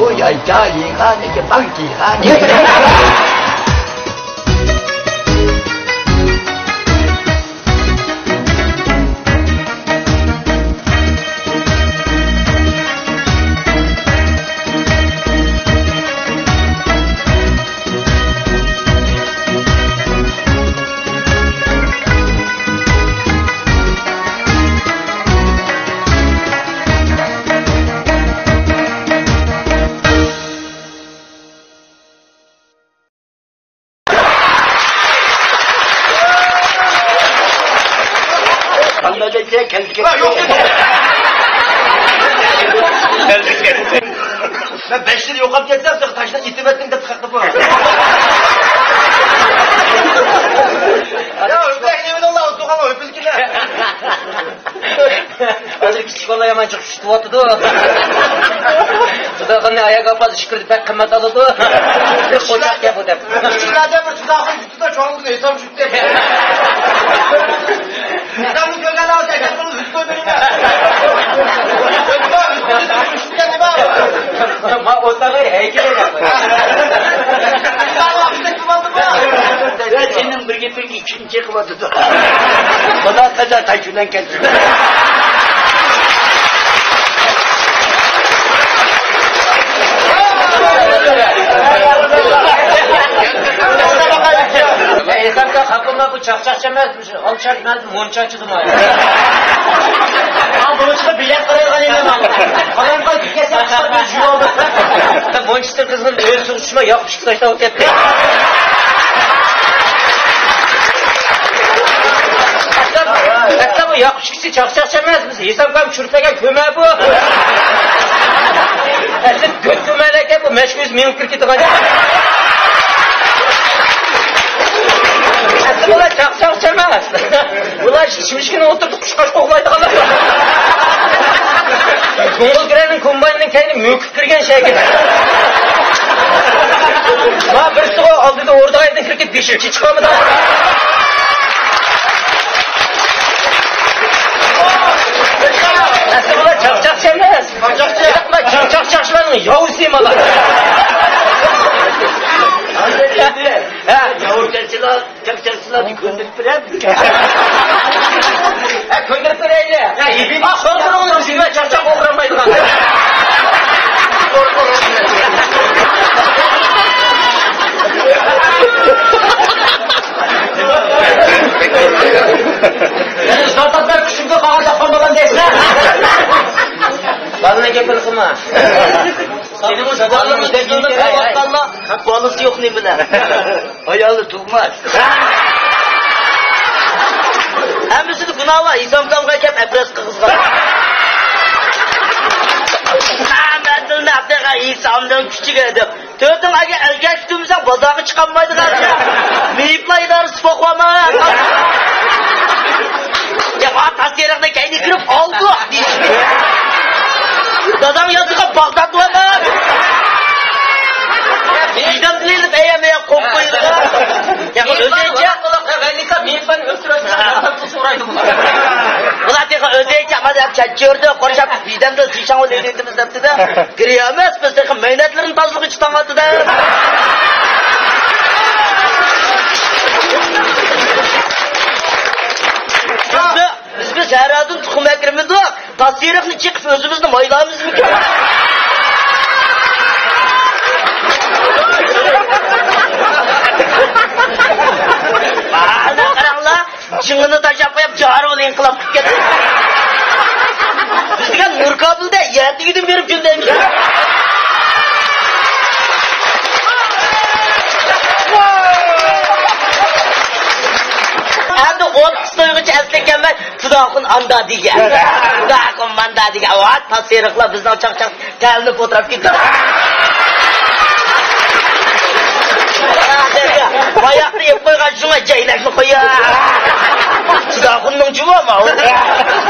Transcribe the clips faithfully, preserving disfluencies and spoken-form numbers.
بۇ يايچا يېغانىكى، باغ يېغانىكى. مەن بەش يىل يوقاپ كەتسەم، سەن تاشلاپ ئېتىۋەتتىڭ دەپ قاقتىپ بار. يا، ئۆپەي، نېمىدىڭلار، ئولتۇرغانغا ئۆپۈلگىنە. ھازىر كىچىك بالىلار يامان جىق شۇتۇۋاتىدۇ. جۇداخاننى ئاياغ ئاپاس ئىچكىرىدە بەك قىممەت ئالىدۇ. بىر قوچاق گەپ ئۇ دەپ. كىشىلەردە بىر جۇداخان جۇتىدا چوڭلۇقىنى ھېساب جۈتتى. ھېسابنى كۆرگەن ۋاقىت ئەگەر بۇنى ئۈزۈپ قويمىدىڭ. ما ئولتۇرغان ھەيكىلى دەپ. سېنىڭ بىر گېپىڭگە ئىككىنچى قىلىۋاتىدۇ. خۇدا قەزا تاش بىلەن كەلسۇن. ئەي، خەپە بولما، بۇ چاقچاقچى ئەمەس، ئالچاق ئەمەس، مونچاچىدىم. ماڭا بۇنى چىقىپ بېلەت قىلايدىغان ئىدىم. قالايمىقان كېسەك چىقىپ بىر جۇۋالدى. مونچىسى قىزغىن ئۆزى سۇغا چۈشمەي ياق تاشلاپ كەتتى. ئەسلا بۇ ياق ئىچكۈچى چاقچاقچى ئەمەس، بىز ھېسابكام چۈرۈپ بەرگەن كۆمە بۇ. ئەسلى گۆت كۆمەلەركەن بۇ، مەشكە ئۆزى مېڭىپ كىرىپ كېتىدىغان. ئەسلى بۇلار چاقچاقچى ئەمەس. بۇلار شىمشىكىنى ئولتۇرتۇپ قۇشقاچ قوغلايدىغانلار. موڭغۇل گىرەنىڭ كومباينىنىڭ كەينى مۆكۈپ كىرگەن شەكىل. ما بىرسىغۇ ئالدىدا ئوردۇغا يېتىپ كىرىپ بېشىنى چىقارمىدى. ئەسلى بۇلار چاقچاقچى ئەمەس. چاقچاقچى. بۇلار چاقچاقچىلارنىڭ ياۋىسى مانا. ھە. ياۋا كەلسىلا. چاقچاقچىلارنى كۆندۈرۈپ بېرەمدۇ؟ ھە، كۆندۈرۈپ بېرەيلى. ھە، ئا، قورقۇرۇڭلار، سىزگە چاقچاق ئوغرىلمايدىغان. يەنە ئىشلار تاپماي كۈچۈمدە قالغان چاققان بالام دەيسىلەر. بالىنىڭ گېپىنى قىلما. سېنىڭ داداڭنىڭ بالىسى يوق نېمىلەر؟ ئايالى تۇغماس. ھەممىسىدە گۇناھ بار، ھېسامكامغا كەپ ئەپرەس قىلغۇزغان. مەن دىلنى ھەقىقەت ھېسامنىڭ كۈچىگە دەپ. تۆتىڭ ئەگەر ئەلگە كۈتۈمسەڭ، بازارغا چىقالمايدىغان. مېيىپلار ئىدارىسى بوقۇۋالما. يا، ما تاس تېرىقنى كەينىگە كىرىپ ئالدۇق. داداڭ يازغان باغداد ۋاقا. ئىدام دېيىلىپ ئەيەم ئەيەم قويۇپ قويىدىغان. يا، ئۆزىچە. بۇلار تېخى ئۆزىچە ما دەپ چەت يۈردى، قورشاپ، بىدەمدە زىشاڭ لېلىتىمىز دەپتىدە. گىرى ئەمەس، بىز تېخى مەينەتلىرىنى تازىلىغىچە تاڭ ئاتىدۇ. بىز، بىز، بىز ھەر ئادەم تۇخۇم ئەكىرمىدۇق. تاس تېرىقنى چېقىپ ئۆزىمىزنى مايلامىزمىكىن؟ ئانا قاراڭلار، جىڭىنى تاشلاپ قويۇپ، جارۇل ئىنقىلاب قىلىپ كەتتى. بىز دېگەن نۇركابىلدە يەتتە كۈندىن بېرىپ جۈندەيمىز. ئەمدى ئوتتۇز تويغىچە ئەسلىگەنمەن. خۇداخۇن ئاندا دېگەن. خۇداخۇن ماندا دېگەن. ۋاي، تاس تېرىقلار بىزنىڭ چاقچاق تەلىنىپ ئولتۇرۇپ كېتىدۇ. باياقتا يەپ قويغان شۇڭا جەينەكنى قويا. خۇداخۇننىڭ جۇۋا ماۋۇ.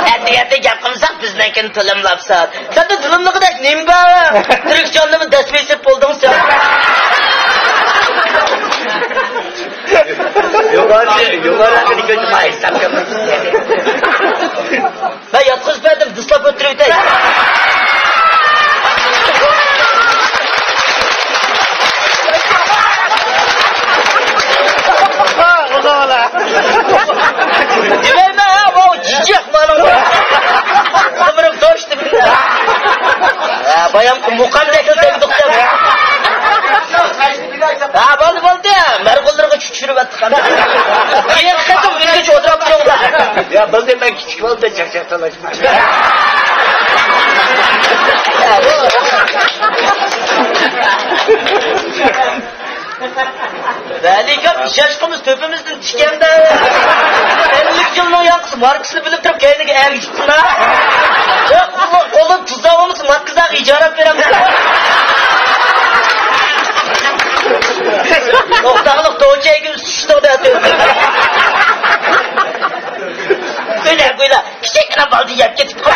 ئەتىگەندە گەپ قىلمىساق بىزنىڭكىنى تىلىملاپسەن. سەندە تىلىملىقىدەك نېمە بار؟ تىرىك جاننىمۇ دەس بېسىپ بولدۇڭ سەن. يۇقىرى، يۇقىرى ھەققىدە كۆتۈرمە، ھېساب قىلما. مەن ياتقۇزۇپ بەردىم، دىسلاپ ئۆتتۈرۈۋېتەي. مۇقامدەكلا دەگدۇق دەپ. ھە، بولدى، بولدى. مەرغۇللىرىغا چۈشۈرۈۋەتتۇق. كېيىنكى قېتىم ئۆيگىچە ئولتۇراپ تۇرۇڭلار. يا، بولدى، مەن كىچىك بولدى، چاقچاق تالاشما. ۋەلىكىم ئىشەشقىمىز تۆپىمىزدىن چىكەندە. ئەللىك يىلنىڭ ياڭقىسى ماركىسىنى بىلىپ تۇرۇپ، كەينىگە ئەگىشىپسىنا. قولۇم تۇزاۋ بولمىسا، ماركىزاغا ئىجارە بېرەمدۇ. توختاڭلىق توچەيگە ئۈستۈشتىڭ دەتۈ. بىلە، بىلە. كىچىككىنە بالىنى يەپ كېتىپتۇ.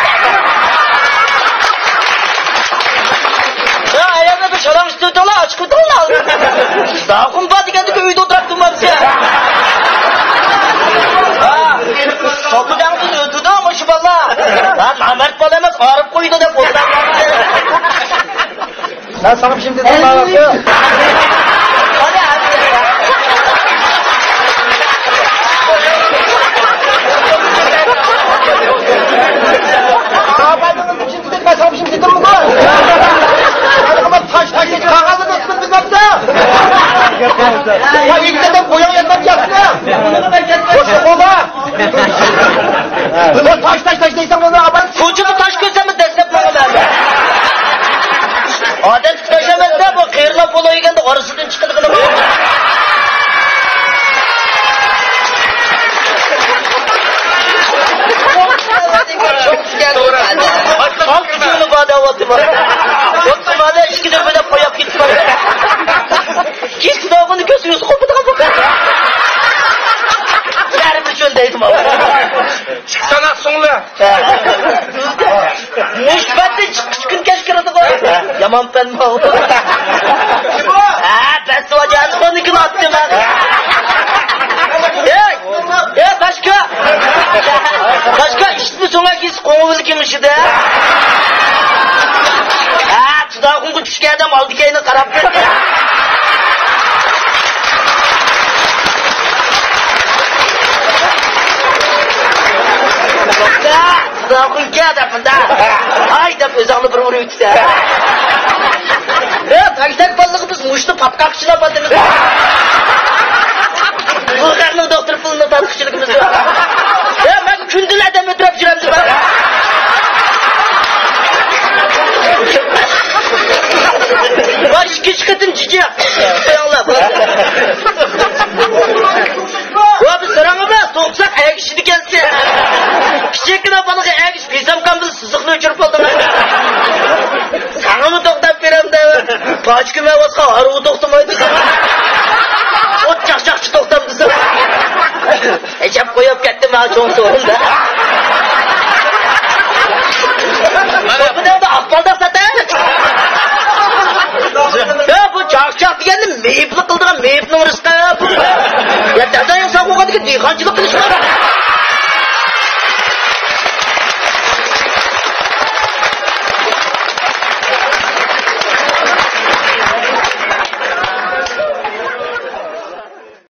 يا، ئاياللار بىر شالاڭ ئىشلىۋېتىڭلار، ئاچىقىۋېتىڭلار. داغۇم بار دېگەندىكى ئۆيدە ئولتۇراپ تۇرمامسەن. ھا، سوپىداڭدىن ئۆتىدۇ مۇشۇ بالىلار. ھا، نامەرد بالا ئەمەس، ئاغرىپ قويىدۇ دەپ ئولتۇرامسەن. مەن ساڭا بىر شېمىز دېدىم، ماڭا. ساڭا بىر شېمىز دېدىم، ماڭا. تاش، تاش، تاش، قاغازنى بېسىپ بىلمەپسەن. يا، يىگىت ئادەم بوياڭ ياتماپ ياتسىنا. بوشلۇق بولما. بۇ تاش، تاش، تاش دەيسەن، بۇنى ئاپار. كوچىدا تاش كۆرسەممۇ دەسلەپ ماڭىمەن. ئادەتتە تاش ئەمەس-دە، بۇ قېرىلاپ بولۇۋەرگەندە ئارىسىدىن چىقىدىغىنى بار. ئالتە كىلونى بار دەۋاتىمەن. ئوتتۇز مانا ئىككى دۆپە دەپ قويۇپ كېتىمەن. كېسىپ ئالغىنى كۆزىمىز قوپىدىغان بولغان. بەرىبىر شۇنداق دەيدۇ ماڭا. چىقسانا سۇڭلار. مۇشۇ بەتتىن چىققۇچە كۈن كەچ كىرىدىغۇ. يامان پەن ماۋۇ. ھە، بەس ۋاجانىڭنىڭكىنى ئاتتىم مەن. ئەي، ئەي، تاشكا. تاشكا، ئىشتىنى سۆڭەك يېسە قوڭۇۋىلىكى مۇشۇدە. ھە، تۇزاغۇڭغا چۈشكەن ئادەم ئالدى كەينىگە قاراپ بېرىدۇ. تۇزاغۇڭكى دەپ مۇندا. ئاي دەپ ئۆزۈڭنى بىر ئۇرۇۋېتىسەن. ھە، تاكساك بالىلىقى بىز مۇشتنى پاتقاق ئىچىدە پاتىمىز. بۇ خەقنىڭ دوختۇر پۇلىنى تارتقۇچىلىقىمىز يوق. ھە، مەن كۈندە ئادەم ئۆلتۈرۈپ يۈرەمدىمەن. باش ئىككى قېتىم چېچەك. قويۇڭلار. ۋە بىز ساراڭ ئەمەس، توقساق ئەگىشىدىكەنسەن. كىچىككىنە بالىغا ئەگىش، بىزەم قان بىلەن سىزىقنى ئۆچۈرۈپ بولدۇم. ساڭىمۇ توختاپ بېرەمدە. پاچ كۆمەۋاتقان ھارۋا توختىمايدۇ. ئوت چاقچاقچى توختام دېسە. ئەجەب قويۇپ كەتتىم ھە چوڭ سورۇندا. بۇ دەۋردە ئاق بالداق ساتىمىز. يا، بۇ چاقچاق دېگەننى مېيىپلا قىلىدىغان مېيىپنىڭ رىزقى بۇ. يا، دادايىڭ ساق بولغاندىكىن دېھقانچىلىق قىلىش.